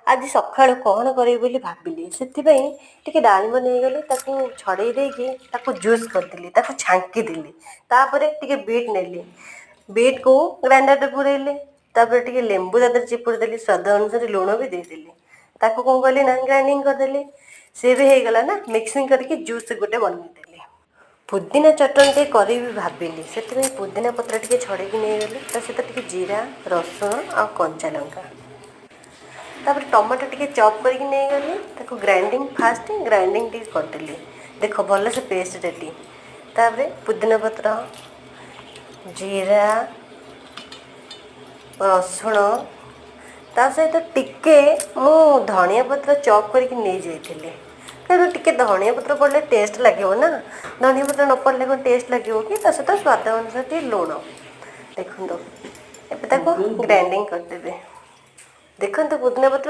ଆଜି ସକାଳୁ କ'ଣ କରିବି ବୋଲି ଭାବିଲି। ସେଥିପାଇଁ ଟିକେ ଡାଳିମ୍ବ ନେଇଗଲି, ତାକୁ ଛଡ଼େଇ ଦେଇକି ତାକୁ ଜୁସ୍ କରିଦେଲି, ତାକୁ ଛାଙ୍କିଦେଲି। ତାପରେ ଟିକେ ବିଟ୍ ନେଲି, ବିଟ୍କୁ ଗ୍ରାଇଣ୍ଡରରେ ପୁରେଇଲି। ତାପରେ ଟିକେ ଲେମ୍ବୁ ତା ଦେହରେ ଚିପୁଡ଼ି ଦେଲି, ସ୍ୱାଦ ଅନୁସାରେ ଲୁଣ ବି ଦେଇଦେଲି। ତାକୁ କ'ଣ କଲି ନା ଗ୍ରାଇଣ୍ଡିଙ୍ଗ କରିଦେଲି। ସିଏ ବି ହେଇଗଲା ନା, ମିକ୍ସିଂ କରିକି ଜୁସ୍ ଗୋଟେ ବନେଇଦେଲି। ପୁଦିନା ଚଟଣି ଟିକେ କରିବି ଭାବିଲି। ସେଥିପାଇଁ ପୁଦିନା ପତ୍ର ଟିକେ ଛଡ଼େଇକି ନେଇଗଲି, ତା ସହିତ ଟିକେ ଜିରା, ରସୁଣ ଆଉ କଞ୍ଚା ଲଙ୍କା। ତାପରେ ଟମାଟୋ ଟିକେ ଚପ୍ କରିକି ନେଇଗଲି। ତାକୁ ଗ୍ରାଇଣ୍ଡିଙ୍ଗ, ଫାଷ୍ଟ ଗ୍ରାଇଣ୍ଡିଙ୍ଗ ଟିକେ କରିଦେଲି। ଦେଖ, ଭଲସେ ପେଷ୍ଟ ରେଡ଼ି। ତାପରେ ପୁଦିନା ପତ୍ର, ଜିରା, ରସୁଣ, ତା ସହିତ ଟିକେ ମୁଁ ଧନିଆ ପତ୍ର ଚପ୍ କରିକି ନେଇଯାଇଥିଲି, କାରଣ ଟିକେ ଧନିଆ ପତ୍ର ପଡ଼ିଲେ ଟେଷ୍ଟ ଲାଗିବ ନା। ଧନିଆ ପତ୍ର ନ ପଡ଼ିଲେ କ'ଣ ଟେଷ୍ଟ ଲାଗିବ କି? ତା ସହିତ ସ୍ୱାଦ ଅନୁସାରେ ଟିକେ ଲୁଣ। ଦେଖନ୍ତୁ, ଏବେ ତାକୁ ଗ୍ରାଇଣ୍ଡିଙ୍ଗ କରିଦେବେ। ଦେଖନ୍ତୁ, ପୁଦିନା ପତ୍ର